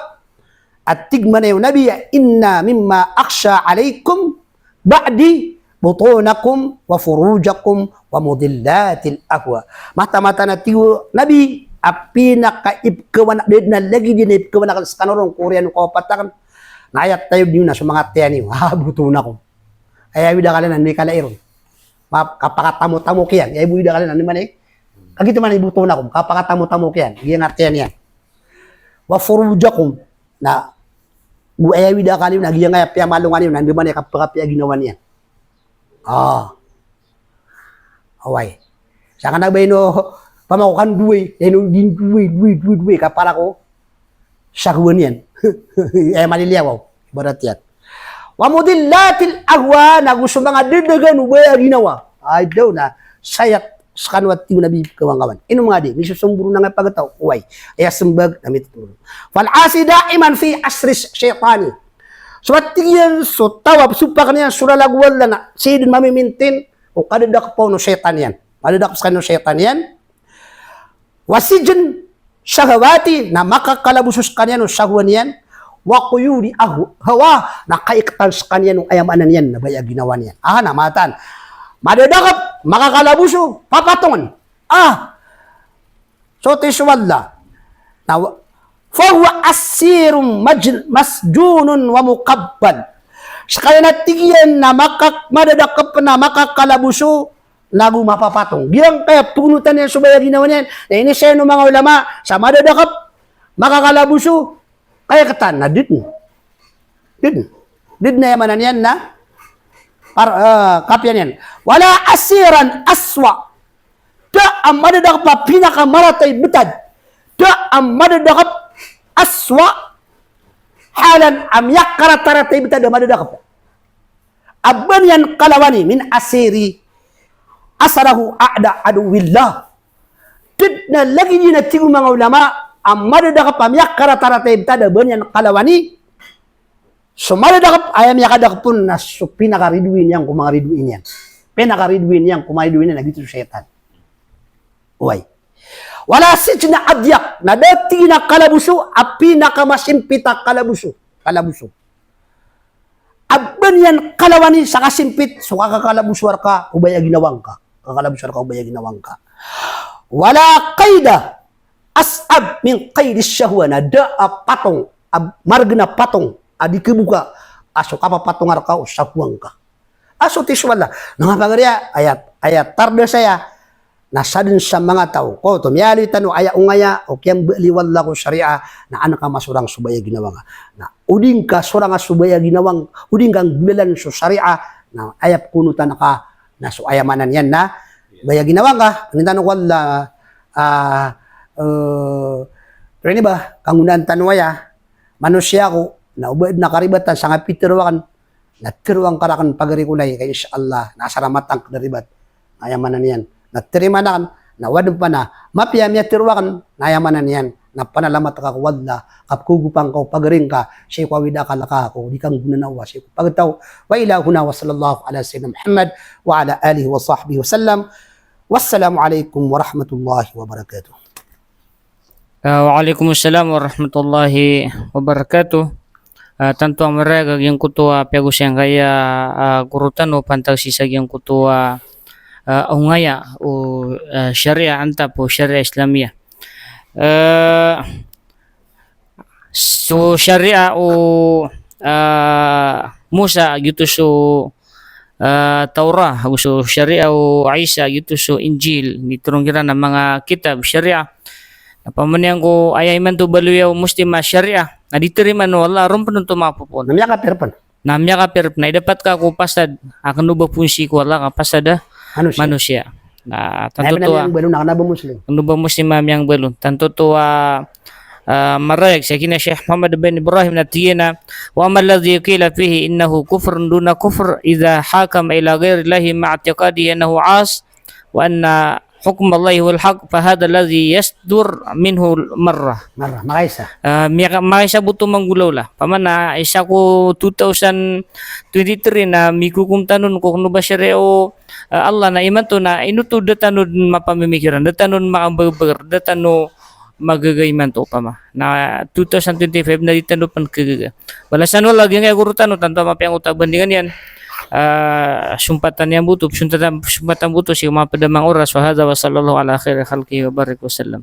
a tig mambo o Nabi a, inna mimma akhsha alaykum ba'di butunakum wa furujakum wa mudhillatil ahwa. Mataan, mataan a tig o Nabi a pinakaipkhawan a, da dn a lagid iyan a ipkhawan akn skano ron ko oriyan o kawapat akn. Na aya tayod niyo na so manga tiyan iyo. Ah, butunakum. Aya awid akal iyan na mikala iron. Ma-, kapakatamotamok iyan. Aya bo awid akal iyan na niman i. Ka giyoto man i butunakum. Kapakatamotamok iyan. Giyangkaya tiyan iyan. Wa furujakum. Na go aya awid akal iyo na giyangkaya piyamalongan iyo na andamanaya kapakapiya ginawa niyan. Ah. Oway. Sakn a ba ino pamako kan duway, ino din duway, duway, duway, duway, kapara ko shahwa niyan. Aya maliliyawaw, ibarat iyan. Wa mudhillatil ahwa, na go so manga dadagan o baya ginawa. Ay daw na, sayat skano a tig o Nabi kawangkawan. Ino manga di, misosombor na nga pagtaw, oway. Aya smbag na mitotombor. Fal asi da'iman fi asri shaytani. So a tig iyan, so taw a sopak iyan so lalag o Allah na, sii dn mamimintin o kadadakp o shaytan iyan. Madadakp skaniyan o shaytan iyan. Wa sijni shahawatihi, na makakalabos skaniyan o shahwa niyan. Wa quyudi ahu-, hawahu, na kaiktan skaniyan o aya maana niyan na baya ginawa niyan. Ah, na mataan. Madadakep, makakalaboso, papatongen. Ah, so tiso Allah. Na wa-, fahuwa asirun maj-, masjunun wa muqabbal. Sekalian a tig iyan na makak-, madadakep na makakalaboso, nago mapapatong. Giyangkaya pegonotan iyan so baya ginawa niyan. Na inisaya o manga ulama, sa madadakep, makakalaboso, kaya ketan, na di den. Di den. Di den, aya maana niyan na par-, eh, kapiya niyan. Wala asiran aswa. Da a madadakep a pinakamaratay betad. Da a madadakep aswa. Halan a miyakarataratay betad a madadakep a ba niyan kalawani, min asiri asarahu a'da aduwillah. Da den a lagid iyan a tig o manga ulama a madadakep a miyakarataratay betad a ba niyan kalawani. So madadakep, aya miyakadakep on na so pinakaridoay niyan ko manga ridoay niyan. Pinakaridoay niyan ko manga ridoay niyan, na giyoto so shaytan. Oway. Wala sijna adyaq, na da a tig iyan a kalaboso a pinakamasimpit a kalaboso. Kalaboso a ba niyan kalawani sa kasimpit, so kakakalaboso rka o baya ginawa ngka. Kakalaboso rka o baya ginawa ngka. Wala qayda as'ab min qaydi shahwa, na da a patong, a margen a patong a di keboka a so kapapatonga rka o shahwa ngka. A so tiso Allah. Na nga pagari a, aya, aya tarda saya, na sadn sa manga taw ko oto miyaaloy tano aya ongaya o kiyambali o Allah ko sharia, na an ka masorang so baya ginawa nga. Na o di ngka soranga so baya ginawa nga, o di ngka nggolalan so sharia, na aya pekonotan ka, na so aya maana niyan na baya ginawa nga, inintano ko Allah, ah, eh, pero ini ba, kangonaan tano aya, manosiya ako, na o ba adn a karibatan sa nga pitharo aken, na tharoa ngka raken pagari ko lay, ka insha Allah, na asar a matangked a ribat. Na aya maana niyan na tarimaan aken, na o adn pman a mapiya a miyatharo aken, na aya maana niyan na panalamat ka ko Allah, ka pkhogopan ka o pagari ngka sii ko awid a akal ka ko di ka nggonanaowa sii ko pagtaw. Wa ila huna wa sallallahu ala sayyidina Muhammad wa ala alihi wa sahbihi wa sallam. Wassalamu alaikum warahmatullahi wabarakatuh. Ah, wa alaikum salam warahmatullahi wabarakatuh. Ah, tanto a marayag a giyangkoto a piyagosay angkaya, ah, goro tano, pantag sii sa giyangkoto a, ah, ongaya o, ah, sharia antap o sharia Islamiyah. Eh, so sharia o, ah, Musa, giyoto so, ah, Taurah, ago so sharia o Isa, giyoto so Injil, di tharoon kiran a manga kitab sharia. Na pamaniyan ko aya imanto baloya o Muslim a sharia, na di tarimaan o Allah, ron pn oto makapopoon. Na miyakapir pn. Na miyakapir pn, na idapat ka ko pasad a kena o ba poon sii ko Allah, ka pasad a manosiya. Na tanto oto a, miyangbalon a kena o ba Muslim. Kena o ba Muslim a miyangbalon. Tanto oto a, ah, marayag sii ki Sheikh Muhammad bin Ibrahim na tig iyan a, "Wa amma alladhi qila fihi innahu kufrun duna kufr idha hakama ila ghairillahi ma'a i'tiqadihi annahu 'as wa anna hukmallahi huwal haqq, fa hadha alladhi yasdur minhu marrah." Marrah, makaisa. Ah, miyaka-, makaisa bo oto manggolawla. Pamana isa ko two thousand twenty-three na mikokom tano on ko kena o ba sharia o, ah, Allah, na imanto na ino oto da tano on mapamimikiran, da tano on makambagr, da tano magaga imanto opama. Na two thousand twenty-five na di tano pn khagaga. Balasan o Allah giyangkaya goro tano, tanto a mapiya angkoto a bandingan iyan. Ah, sompatan iyan bo oto, sompatan, sompatan bo oto sii ko mapd a manga oras. Wa hadha wa sallallahu ala khairi khalqihi wa barik wa sallam.